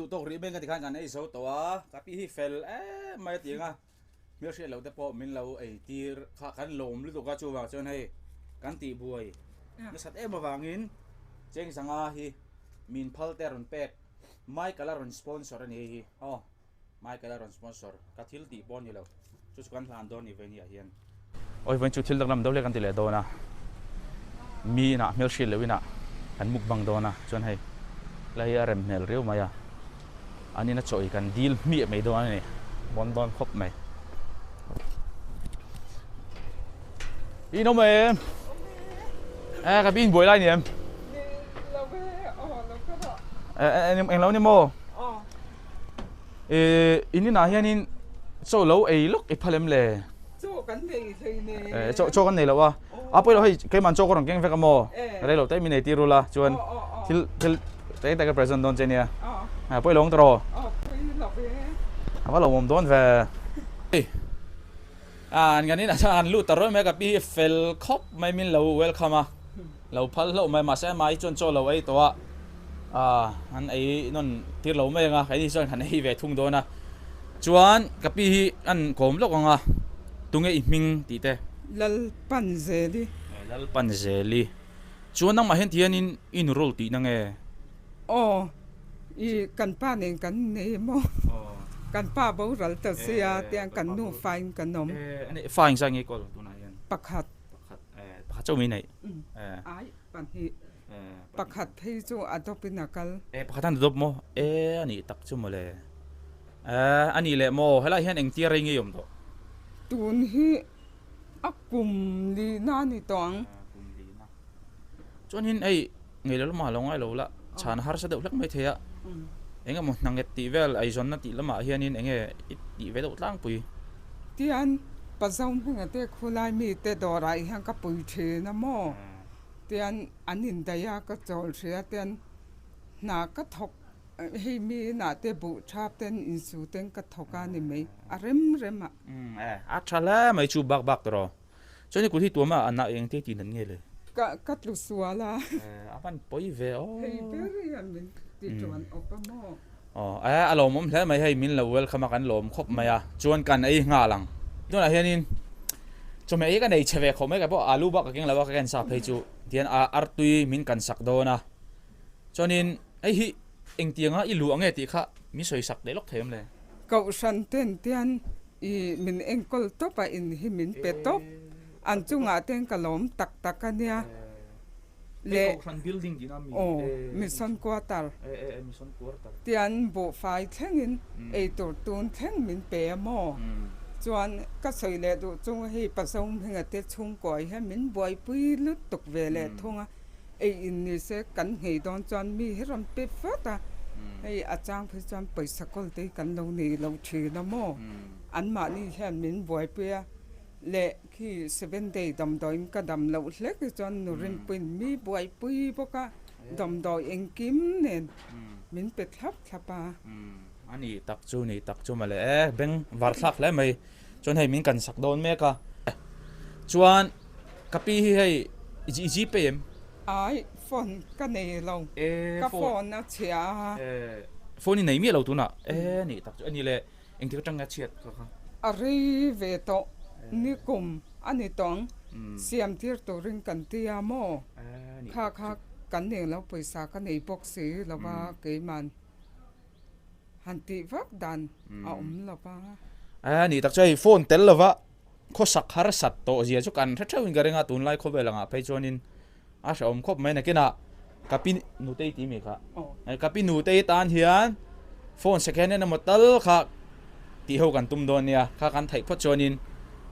duh tawk rih mai ka tikhan kan ei zo tawh a, ka pi hi fel em mai a ti ang a, hmelhriat loh te pawh min lo ei tir kha kan lawm lutuk a chuvang chuan hei kan tih buai nasat em avangin cheng zanga hi min phal te a rawn pek Michael a rawn sponsor a ni hei hi aw. Michael a rawn sponsor ka thil tih pawh a ni lo, chu chu kan hlan dawn ni Veni ah hian. Awi vawiin chu thil danglam deuh hlek kan ti leh dawn a, mi inah hmel hriat loh inah kan mukbang dawn a, chuan hei lai hi a rem hmel riau mai a, an ina chaw ei kan dil hmiah mai dawn a ni, bawn dawn khawp mai. In awm em? Eh ka pi in buai lai ni em? Eh eng lo ni maw? Eh in inah hianin chaw lo ei lawk i phal em le? Chaw kan nei hlei ne. Eh chaw chaw kan nei lo a. A pawilo hei keimah chaw ka rawn keng vek a maw? Rei lo te min ei tir ula chuan thil thil te tak ka present dawn che nia. A pawilo ang tawh. A va lo awm dawn ve. An kan inah chuan an lut ta rawih mai a, ka pi hi fel khawp mai min lo welcome a, lo phal hlauh mai mahse amah hi chuan chaw lo ei tawh a, ah an ei nawn tir lo mai ang a, keini chuan kan ei ve thung dawn a, chuan ka pi hi an kawm lawk ang a, tunge i hming tih te. Lalpanzeli. Lalpanzeli. Chuan nangmah hian tihianin i nurul tihna nge? Aw, i kan pa nen kan nei maw? Kan pa boral ta sia tiang kan nu fain kan awm. Fa engzah nge kawl tunah hian? Pakhat. Pakhat, pakhat chauh mai neih? Ai, pahnih. Pakhat phei chu a dawpin a kal. Pakhat an dawp maw? E, a nih tak chu mawle. A nih leh maw, helaiah hian engtia rei nge i awm tawh? Tun hi A kum lihna a ni tawh ang. Kum lihna. Chuanin hei ngei lo lamah lo ngai lo la, chhan harsa deuh hlek mai thei a. Eng emaw hna nget tih vel eizawnna tih lamah hianin eng nge i tih ve deuh tlangpui. Tian Pazo hmingah te khulai mite dawrah hian ka pui thin a maw? Tian an indaih a, ka chawl hria tian hna ka thawk. Hei mi inah te buh thap ten insu ten ka thawk a ni mai, a rem rem a. Umm e, a tha hle mai chu bak bak tawh. Chuan i kut hi tuam a a nah eng te tih nan nge le? Ka ka tlu sual a. E, a van pawi ve aw. Hei ber hian min ti tuan awp a maw? Aw, e a lawmawm hle mai hei min lo welcome a kan lawm khawp mai a, chuan kan ei nghal ang. Tunah hianin chawhmeh hi ka nei chhe ve khawp mai ka pawh alu bak ka keng lo a ka ken sa phei chu tihian a artui min kan sak dawn a. Chuanin hei hi engtianga i luh ang nge tih kha min sawi sak leh lawk thei awm le? Kohhran ten tian i min enkawl tawp a in hi min pe tawp. An chungah ten ka lawm tak tak a nia. Le Kohhran building tihna mi? Aw, mission quarter. Mission quarter. Tian buhfai thlengin eitur tun thleng min pe a maw? Chuan ka sawi leh duh chung hei Pazo hminga te chhungkawi hian min buaipui lutuk ve leh thung a. Ei in ni se kan nghei dawn chuan mi hi rawn pe vat a, hei a chang phei chuan pawisa kawl te hi kan lo nei lo thin a maw? Anmahni hian min buaipui a, leh khi seven day damdawiin ka dam loh hlek hi chuan nu rinpuiin mi buaipui bawk a, damdawi engkim nen min pe thlap thlap a. A ni tak chu ni tak chu mawle e, beng var thlak hle mai chuan hei min kan sak dawn mek a, chuan Ka pi hi hei i Gpay em? Ai, phone ka nei lo. Ka phone a chhia a. Phone i nei miah lo tunah. E nih tak chu a ni le, engtik atang nge a chhiat kha kha? A rei ve tawh, ni kum a ni tawh ang, siam tir turin kan ti a maw? Kha kha kan nei lo, pawisa ka nei bawk si lo va keiman han tih vak dan a awm lo va. E nih tak chu hei phone tel lova Khawsak harsat tawh zia chu kan hre theuhin ka ring a, tunlai khawvel angah phei chuanin a hrehawm khawp mai. Nakinah ka pi nutei tih mi kha, ka pi nutei tan hian phone second hand emaw tal kha tih ho kan tum dawn nia, kha kan theih phawt chuanin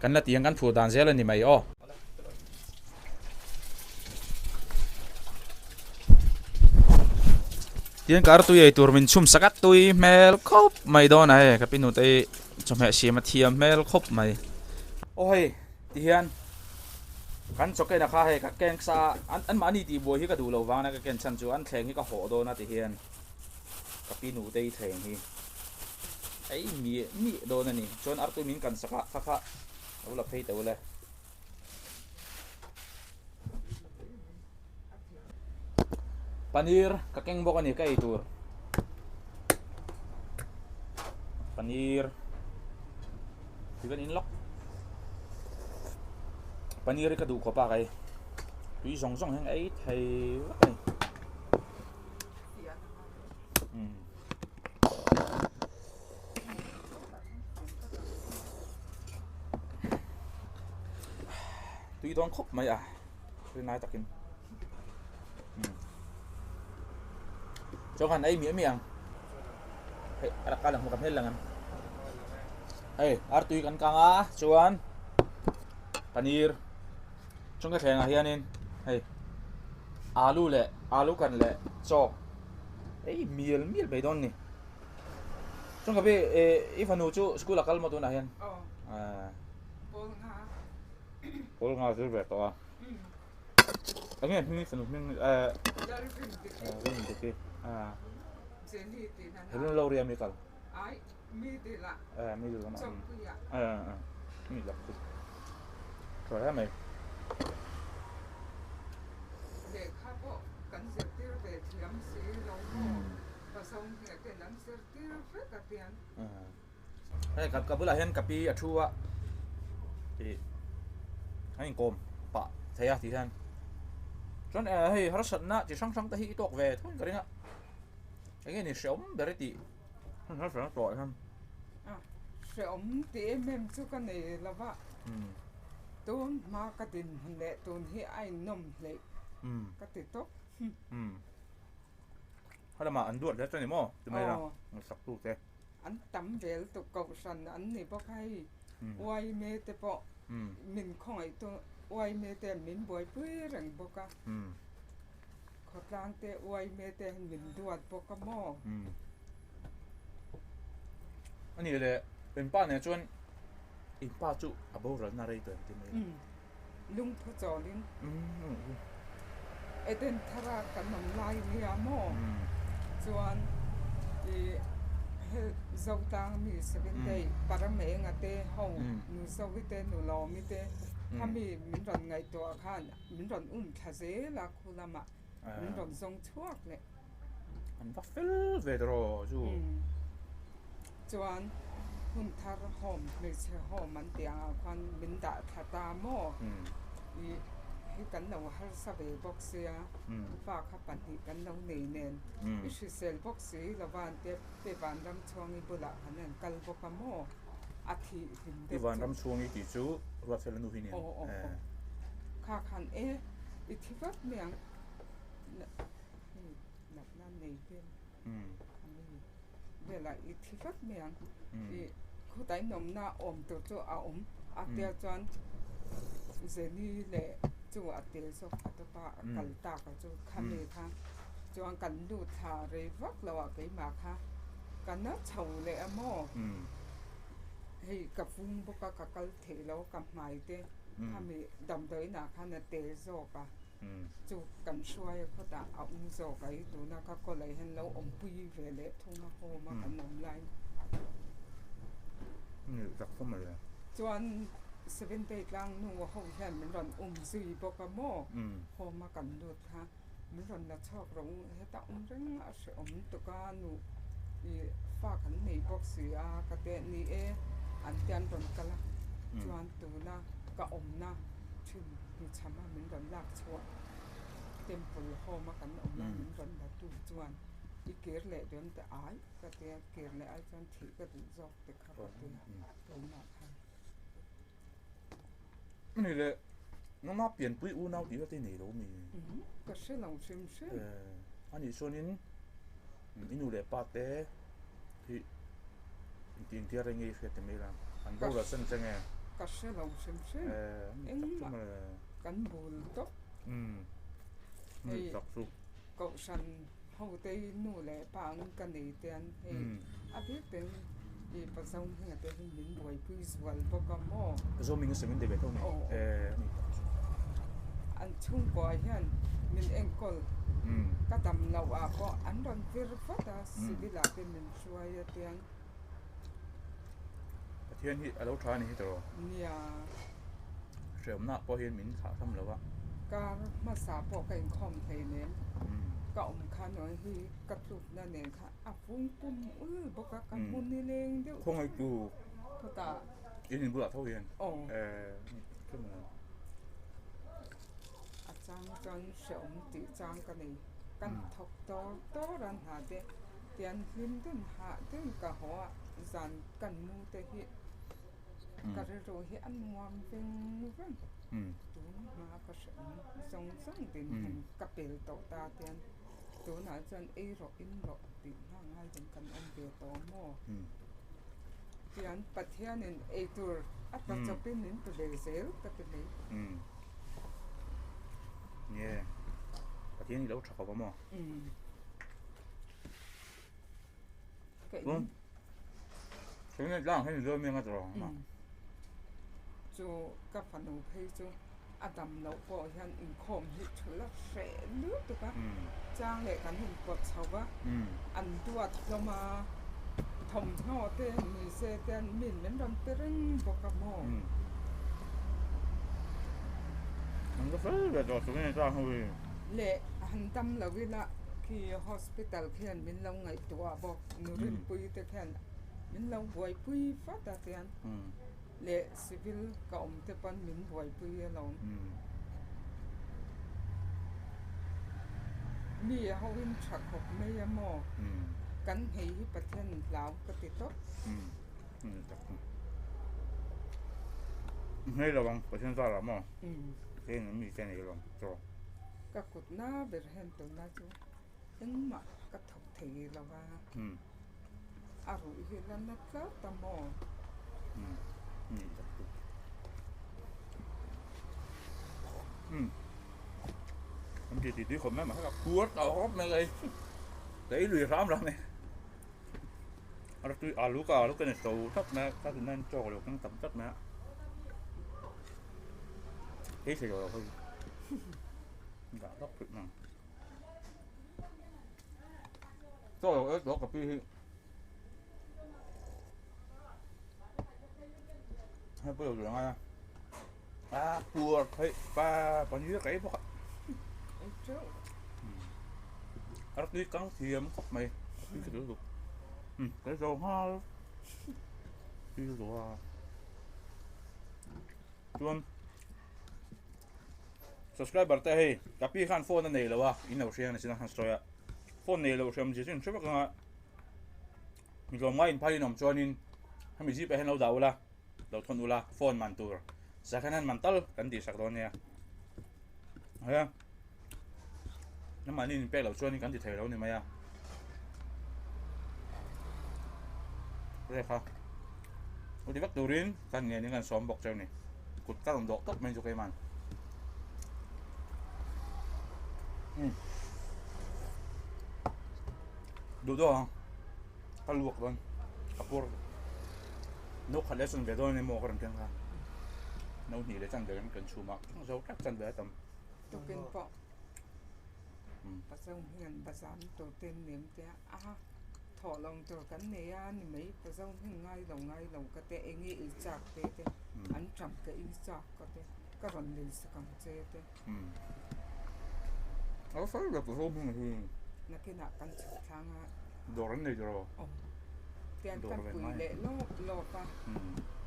kan la tih ang kan phur dan zel a ni mai aw. Tin kar tui ei tur min chhum sak a, tui hmel khawp mai dawn a hei ka pi nutei. Chawhmeh siam a thiam hmel khawp mai. Aw hei ti hian kan chaw ken a kha hei ka ken sa a an mahni tih buai hi ka duh lo vang a ka ken chhan chu an thleng hi ka hawh dawn a ti hian ka pi nutei thleng hi ei miah miah dawn a ni chuan artui min kan sak a kha kha lo la phei teuh le. Paneer ka keng bawk a ni ka ei tur. Paneer tui kan in lawk paneer hi ka duh khawp a kei tui zawng zawng hian ei thei vek a ni umm tui dawn khawp mai a rinai takin umm chuan han ei miah miah ang. Hei a rak a lang ka hmel lang em hei artui kan kang a chuan paneer chung ka thlengah hianin hei alu leh alu kan leh chawk ei mial mial mai dawn a ni chung ka pi eh i fanu chu school a kal maw tunah hian ah pawl nga zir ve tawh a eng nge hming i fanu hming eh Rindik i ah. Helun lo ria mi kal. Ai, mi dil ah. Eh, mi dil lamah. Chawngpui ah. Eh, eh, mi lak chu. Tha hle mai. Lehkha pawh kan zirtir ve thiam si lo maw? Pasawm hne ten an zirtir vek a tiang. Hei ka ka bulah hian ka pi a thu a ih a inkawm pah thei a tih hian chuan eh hei harsatna chi hrang hrang te hi i tawk ve thung ka ring a eng nge ni hrehawm ber i tih harsatna tawh hian a hrehawm tih em em chu ka nei lo va tun hma ka dinhmun leh tun hi a innawm hleih ka ti tawp. Helamah an duat hle chu a ni maw? Ti mai la, ngaihsak tu te. An tam vel tuk kohhran an ni bawk a hei uaime te pawh min khawngaih tu uaime te min buaipui reng bawk a, khawtlang te uaime te min duat bawk a maw? A nih leh inpa nen chuan inpa chu a boralna rei tawh em ti mai la? Lungphu chawlin Eden thara kan awm lai nia maw? Chuan i he Zotlang mi Seventh-day Paramenga te ho nu Zovi te nu Lawmi te khami min rawn ngaihtuah khan min rawn um thla zel a khu lamah min rawn zawng chhuak leh. An va fel ve tawh chu. Chuan hun thar home hmeichhe home an tih angah khuan min dah thla ta maw? I hi kan lo harsa ve bawk sia, fa kha pahnih kan lo nei nen i hrisel bawk si lova an tia pe Vanramchhuangi bulah khan an kal bawk a maw? A thih hlim deuh chu. I Vanramchhuangi tih chu Ruatfela nu hi nen. Aw aw aw. Kha khan e i thi vat mai ang. Hei natna nei vel a mi velah i thi vat mai ang i khawtai nawmna awm tur chu a awm a tia chuan Jenny leh chu a tel zawk a tawpa a kal tak a chu khami kha chuan kan lut thla rei vak lo ah keimah kha ka na chho leh a maw hei ka vung bawk a ka kal theih lo ka hmai te khami damdawiinah khan a tel zawk a. Chu kan hruai a khawtah a awm zawk a, i tuna ka kawlh ah hian lo awmpui ve leh thung a home a kan awm lai. Chuan Seventh Day tlang nu ho hian min rawn um zui bawk a maw home a kan lut kha min rawn la chhuak rawh u heta awm reng a hrehawm tuk a nu i fa kan nei bawk si a ka teh ni e an te an rawn kal a chuan tuna ka awmna thin. Hnuchham a min rawn lak chhuah temple home a kan awm a min rawn la tu chuan i kir leh dawn te ai ka tia kir leh ai chuan thih ka duh zawk te kha ka tia tunah khan. Ani leh nangmah pianpui unau tih vel te i nei lo mi? Ka hre lo hrim hrim. Anih chuanin i nu leh pa te hi Inti inti a reng i hriat ti mai la, an boral chen che nge? Ka hre lo hrim hrim, engmah kan bul tawp. Hei kohhran ho te hi nu leh pa ang ka nei te an hei a bik ten i Pazo hming te hi min buaipui zual bawk a maw? Pazo hming a sawi min ve tho mai. An chhungkua hian min enkawl ka dam loh ah pawh an rawn vir vat a civil ah te min Hruai a tiang. Pathian hi a lo tha a ni hi tawh. Nia. Hreawmna pawh hian min thlah tham lo a. Kar hmasa pawh ka inkhawm thei nem. Ka awm kha nuai hi ka tlukna nen kha a vung pum ul bawk a, ka hmu ni leng deuh Khawngaih tu khawtah in in bulah tho hian aw eh a chang chuan hrehawm tih chang ka nei kan thawk tawr tawr a hna te tian hlim deuh hah deuh ka haw a zan kan mu te hi ka rilru hi a nuam veng veng tun hma ka hrehawm zawng zawng din hmun ka pel tawh ta tian tunah chuan ei rawh in rawh tih hna ngai deuh kan awm ve tawh maw tian Pathianin eitur a tla chawpin min pe ve zel ka ti mai. Nge Pathian hi lo tha khawp a maw? Ka in. Tuna tlang hian zo miang a tawh ang a. Chu ka fanu phei chu a dam loh pawh hian inkhawm hi thul a hreh lutuk a, chang leh kan in pawt chho va, an duat hlawm a, thawmhnaw te ni se te an min min rawn pe reng bawk a maw. An la fel ve tawh tuna tlang ho hi. Leh han dam lo ila khi hospital khian min lo ngaihtuah bawk nu rinpui te khian min lo buaipui vat a tian leh civil ka awm te pawn min buaipui alawm. Mi a ho in tha khawp mai a maw kan hei hi Pathian hlau ka ti tawp. Hmei lo ang Pathian zar ah maw keiin mi te nei lo chaw. Ka kut na ber hian tuna chu engmah ka thawk thei lo va, a ruh hi la na tlat a maw? An ti tui khawp mai mahse ka puar tawh khawp mai ka ei ka ei lui hram hram e a tui alu ka alu ka ni so tlat mai a ka tuna in chaw ka lo keng tam tlat mai a ei thei lo lo hei dah vak theih nang. Chaw lo ei tawh ka pi hi hei pawh lo duh angai a a puar theih pa paneer ka ei bawk a a tui kang thiam khawp mai a tui ka duh lutuk ka ei zo nghal tui lutuk a chuan. Subscriber te hei ka pi khan phone a nei lo a in lo hria ni han sawi a phone nei lo hriam zia chu in hre vek anga mi tlawm ngai in phal in awm chuanin hemi zip ah hian lo dah ula lo thawn ula phone man tur second hand man tal kan tih sak dawn nia he namahni in pek loh chuanin kan ti thei lo ni mai a rekha uti vek turin kan ngen in kan sawm bawk cheu ni kut ka rawn dawh tawp mai chu keiman duh deuh ang ka luak dawn ka pur no khat leh chanve dawn a ni maw ka rawn keng kha no hnih leh chanve kan chhum a zo tlat chanve a tam. Tukin pawh Pazo hian bazar tur te an nem te a, thawh lo tur kan nei a ni mai Pazo hming ngai lo ngai lo ka te eng nge ei chak te te an ṭam ka ei chak ka te ka rawn lei sak ang che te. A fel ber Pazo hming hi. Nakinah kan chhuk thlang a. Dawr an nei tawh lo. Aw. Tian kan pui leh lawp lawp a.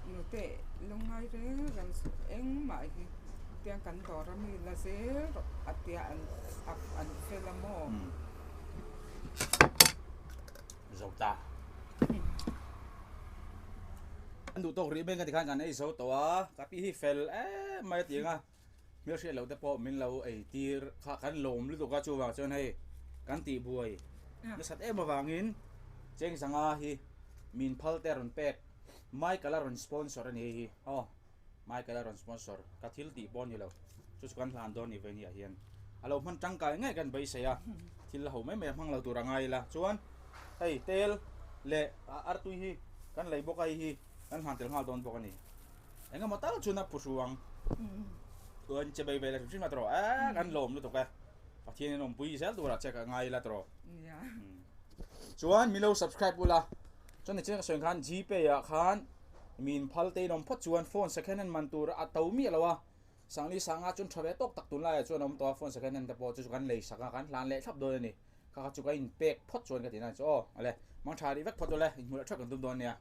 Nute lungngai reng reng suh engmah hi tiang kan dawr a mi la zel rawh a tia an an fel a maw. Zo ta. An duh tawk rih mai ka ti khan kan ei zo tawh a, ka pi hi fel em mai a ti ang a, hmelhriat loh te pawh min lo ei tir kha kan lawm lutuk a chuvang chuan hei kan tih buai nasat em avangin Cheng Zanga hi min phal te a rawn pek. Michael a rawn sponsor a ni hei hi aw Michael a rawn sponsor ka thil tih pawh a ni lo chu chu kan hlan dawn a ni vei nia hian a lo hman tangkai ngei kan beisei a thil la ho mai mai a hmang lo tur a ngai ila chuan hei tel leh artui hi kan lei bawk a hei hi kan hlan tel nghal dawn bawk a ni eng emaw tal chuan a phuhru ang chuan che bei ve la hrim hrim a tawh a kan lawm lutuk e Pathian in awmpui zel turah che ka ngai ila tawh chuan milo subscribe ula. Chuan nichina ka sawi ang khan Gpay ah khan mi inphal te in awm phawt chuan phone second hand man tur a to miah lo a. Sangli sanga chuan tha ve tawk tak tunlaiah chuan a awm tawh a, phone second hand te pawh chu chu kan lei sak a, kan hlan leh thlap dawn a ni. Kha kha chu ka inpek phawt chuan ka ti na chu aw. Awle, mang tha rih vek phawt awle, inhmuh leh theuh kan tum dawn nia.